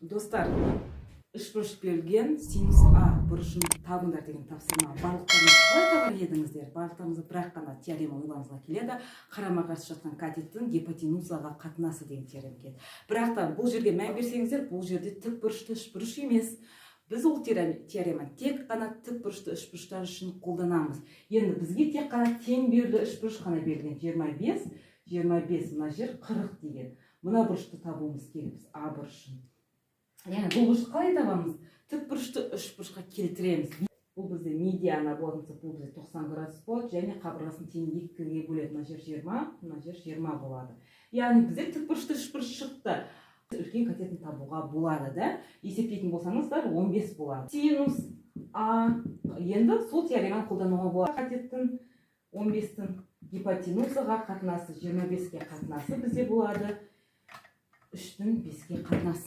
Достар, үшбұрыш берілген, синус А бұрышын табыңдар деген тапсырма. Барлықтарыңыз қалай табар едіңіздер? Барлықтарыңызға бір-ақ қана теорема ойларыңызға келеді: қарама қарсы жатқан катеттің гипотенузаға қатынасы деген теорема келеді. Бірақ та бұл жерге мән берсеңіздер, бұл жерде тікбұрышты үшбұрыш емес. Біз ол теореманы тек қана тікбұрышты үшбұрыштар үшін қолданамыз. Енді бізге тек қана тең бүйірлі үшбұрыш қана берілген: 25, 25, мына жер 40 деген. Мына бұрышты табуымыз керек біз, А бұрышын. Яғни бұл бұрышты қалай табамыз? Тікбұрышты үшбұрышқа келтіреміз. Бұл бізде медиана болатын болса, бұл бізде 90 градус болады және қабырғасын тең екіге бөледі. Мына жер 20, мына жер 20 болады. Яғни бізде тікбұрышты үшбұрыш шықты. Үлкен катетін табуға болады да. Есептейтін болсаңыздар, 15 болады. Синус А, енді сол теореманы қолдануға болады. Катеттің, 15-тің гипотенузаға қатынасы, 25-ке қатынасы бізде болады 3-тің 5-ке қатынасы.